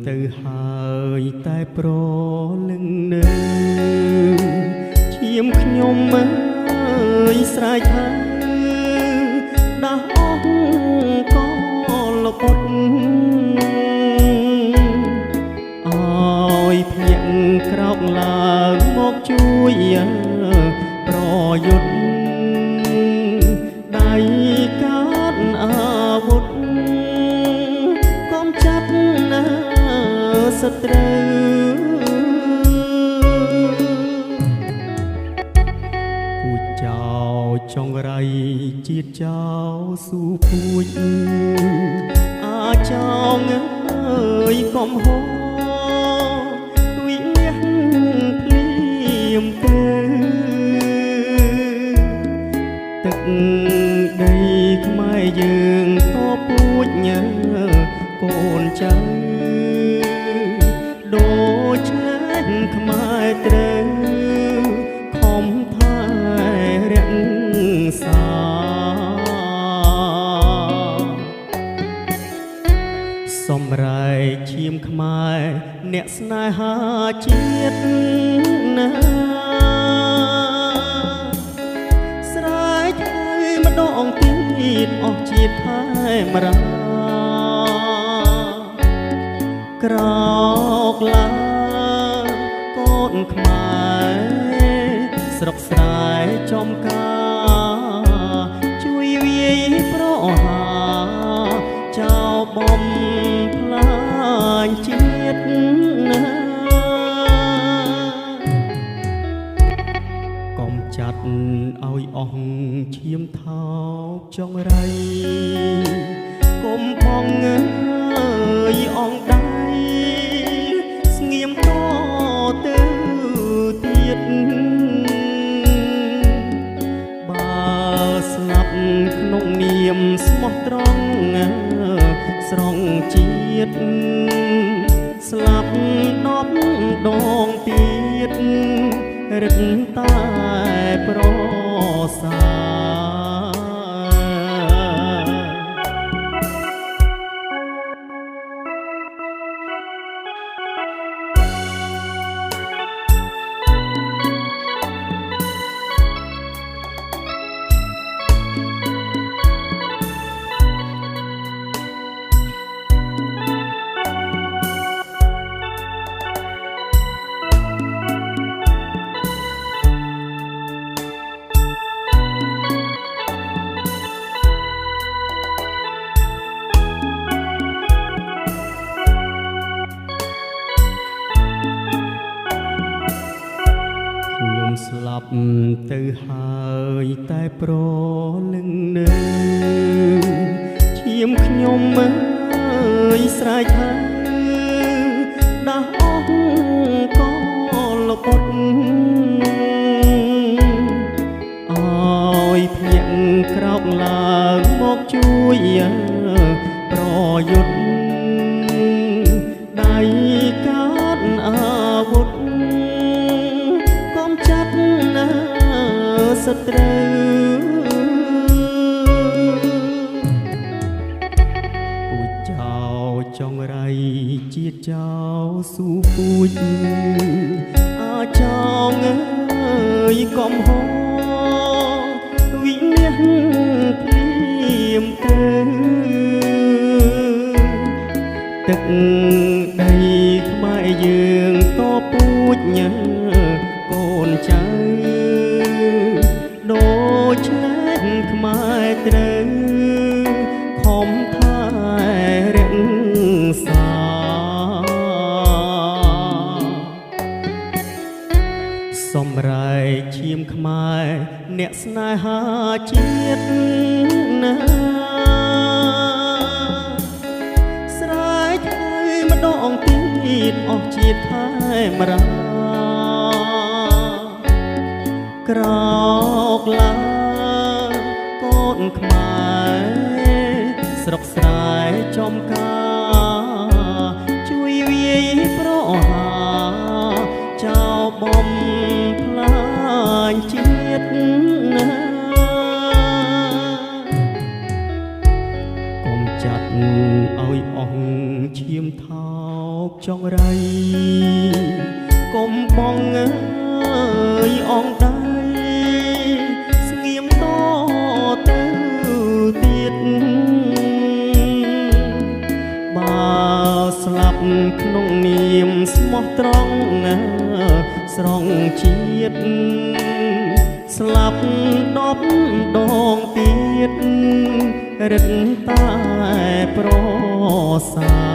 ទៅហើយតែប្រលឹងនៅឈាមខ្ញុំអើយស្រែកហៅដាស់អស់កលបុតអើយភ្ញាក់ក្រោកឡើងមកជួយប្រយុទ្ធដៃកាត់អាវុធកុំចាត់ណាសត្រូវពូជចោចង្រៃជាតិចោស៊ូពូជអាចងអើយកុំហោវិលះភ្លាមទៅទឹកដីខ្មែរយើងតពូជញើកូនចៅដូច្នេះខ្មែរត្រូវខំថែរក្សាសំរែកឈាមខ្មែរអ្នកស្នេហាជាតិណាស្រែកហើយម្ដងទៀតអស់ជាតិថែមរាក្រោកឡើងកូនខ្មែរស្រុកស្រែចំការជួយវាយប្រហារចោលបំផ្លាញជាតិណាកុំចាត់ឲ្យអស់ឈាមថោកចង្រៃកុំបងអើយអងដៃស្ងៀមតទៅទៀតបើស្លាប់ក្នុងនាមស្មោះត្រង់ស្រង់ជាតិស្លាប់10ដងទៀតរឹតតែប្រសាខ្ញុំស្លាប់ទៅហើយតែប្រលឹងនៅឈាមខ្ញុំអើយស្រែកហៅដាស់អស់កលបុតអើយភ្ញាក់ក្រោកឡើងមកជួយប្រយុទ្ធដៃកាត់អាវុធកុំចាត់ណាសត្រូវពូជចោចង្រៃជាតិចោស៊ូពូជអាចងអើយកុំហោវិលះភ្លាមទៅទឹកដីខ្មែរយើងតពូជញើកូនចៅដូច្នេះខ្មែរត្រូវខំថែរក្សាសំរែកឈាមខ្មែរអ្នកស្នេហាជាតិណាស្រែកហើយម្ដងទៀតអស់ជាតិថែមរាក្រោកឡើងកូនខ្មែរស្រុកស្រែចំការជួយវាយប្រហារចោលបំផ្លាញជាតិណាកុំចាត់ឲ្យអស់ឈាមថោក ចង់រៃកុំបងអើយអងដៃស្ងៀមតទៅទៀតបើស្លាប់ក្នុងនាមស្មោះត្រង់ស្រង់ជាតិស្លាប់ដប់ដងទៀតរិតតែប្រសា